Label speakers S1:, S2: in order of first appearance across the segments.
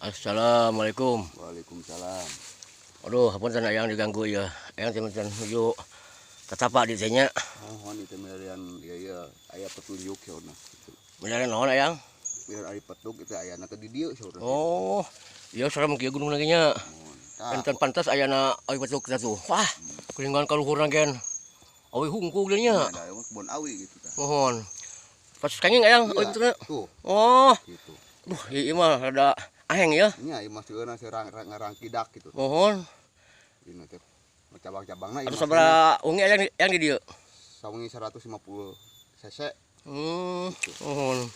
S1: Assalamualaikum.
S2: Waalaikumsalam.
S1: Aduh, hapunten Ayang diganggu ya. Ayang teh nuju tatapak di teh nya.
S2: Mohon itu milarian ya ya aya petunjuk saurna gitu.
S1: Milarian naon, Ayang?
S2: Biar ari petuk itu ayana teh di dieu saurna.
S1: Oh, iya, serem kieu gunung lagi nya.
S2: Mohon. Tah,
S1: Enten pantas ayana awi petuk teh tuh. Wah, kuningan ka luhurna gen. Awi hungkul deui nya.
S2: Ada yang kebon awi gitu tah.
S1: Mohon. Pas kenging, Ayang, awi
S2: Iya,
S1: petukna.
S2: tuh.
S1: Oh,
S2: gitu.
S1: Duh, ieu mah rada aheng ya.
S2: Nya ieu mah seuneu serang ngarangkidak gitu.
S1: Mohon.
S2: Ini teh cabang-cabangna ieu
S1: Atuh
S2: mah.
S1: Sabaraha wengi Ayang di dieu?
S2: Sawengi 150 cc.
S1: Mohon.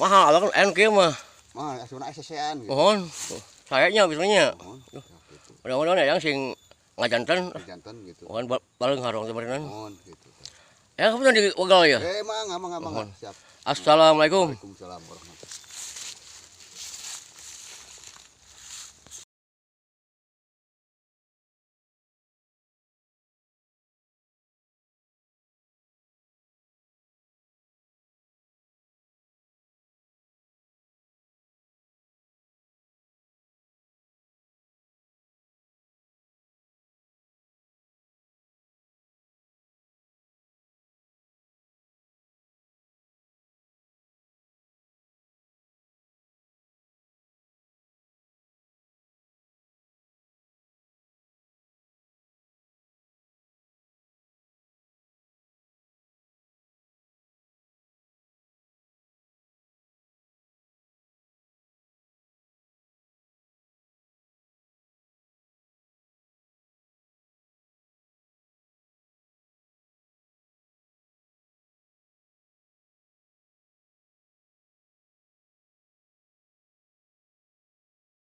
S1: Mahal abang ayang kieu mah.
S2: Mah asuna cc-an gitu.
S1: Mohon. Sayanya bisanya.
S2: Mohon. Ya, gitu.
S1: Mudah-mudahan Ayang sing ngajanten.
S2: Janten gitu.
S1: Mohon baleung harong teh berenang.
S2: Mohon gitu.
S1: Ya, kamu di wegal ya.
S2: Eh, mangga mangga mangga.
S1: Mohon.
S2: Siap.
S1: Assalamualaikum.
S2: Waalaikumsalam warahmatullahi.